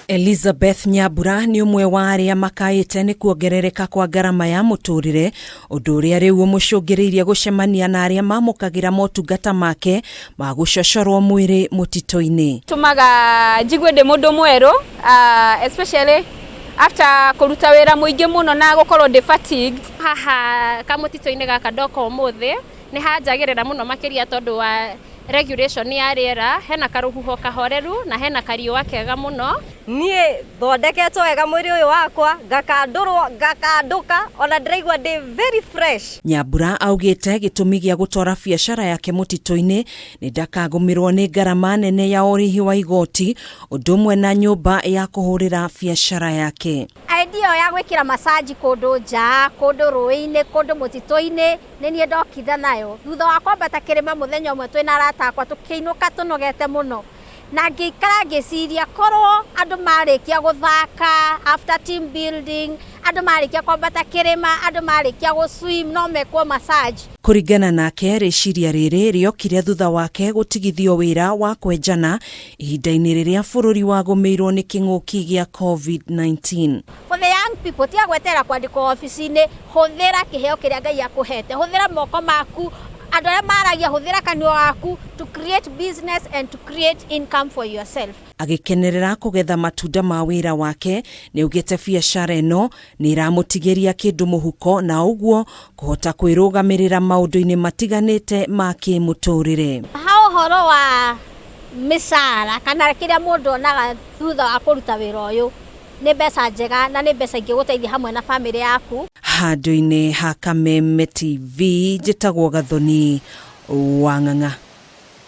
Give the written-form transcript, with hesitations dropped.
Elizabeth Nyambura nĩ ũmwe wa arĩa makaĩte nĩ kuongerereka kwa ngarama ya mũtũrĩre, ũndũ ũrĩa rĩu ũmũcũngĩrĩirie gũcemania na arĩa mamũkagĩra motungata make ma gũcocorwo mwĩrĩ mũtitũ-inĩ. Tũmaga njigue ndĩ mũndũ mwerũ, especially after kũruta wĩra mũingĩ mũno na gũkorwo ndĩ fatigued. Haha kamũtitũ-inĩ gaka ndoka ũmũthĩ nĩ hanjagĩrĩra mũno makĩria tondũ wa regulation ya rĩera, hena karũhuho kahoreru na hena kariũa kega mũno. Niĩ thondeketwo wega mwĩrĩ ũyũ wakwa, ngakandũrwo, ngakandũka, ona ndĩraigua ndĩ very fresh. Nyambura augĩte gĩtũmi gĩa gũtwara biacara yake mũtitũ-inĩ nĩ ndakagũmĩrwo nĩ ngarama nene ya ũrĩhi wa igoti ũndũ ũmwe na nyũmba ya kũhũrĩra biacara yake. Idea ĩyo ya gwĩkĩra massage kũndũ nja, kũndũ rũĩ-inĩ, kũndũ mũtitũ-inĩ, nĩ niĩ ndokire nayo. Thutha wa kwambata kĩrĩma mũthenya ũmwe twĩna arata akwa tũkĩinũka tũnogete mũno, na ngĩikara ngĩciria korwo andũ marĩkia gũthaka after team building, andũ marĩkia kwambata kĩrĩma, andũ marĩkia gũ swim no mekwo massage. Kũringana nake, rĩciria rĩrĩ rĩokire thutha wake gũtigithio wĩra wa kwenjana ihinda-inĩ rĩrĩa bũrũri wagũmĩirwo nĩ kĩng'ũki gĩa COVID-19. For the young people, tiga gweterera kwandĩkwo obici-inĩ, hũthĩra kĩheo kĩrĩa Ngai akũhete, hũthĩra moko maku, andũ arĩa maragia hũthĩra kanua gaku to create business and to create income for yourself. Agĩkenerera kũgetha matunda ma wĩra wake, nĩaugĩte biacara ĩno nĩ ĩramũtigĩria kĩndũ mũhuko na ũguo kũhota kwĩrũgamĩrĩra maũndũ-inĩ matiganĩte ma kĩmũtũrĩre. Ha ũhoro wa mĩcara kana kĩrĩa mũndũ onaga thutha wa kũruta wĩra ũyũ, nĩ mbeca njega na nĩ mbeca ingĩgũteithia hamwe na bamĩrĩ yaku. Handũ-inĩ ha Kameme TV, njĩtagwo Gathoni Wang'ang'a.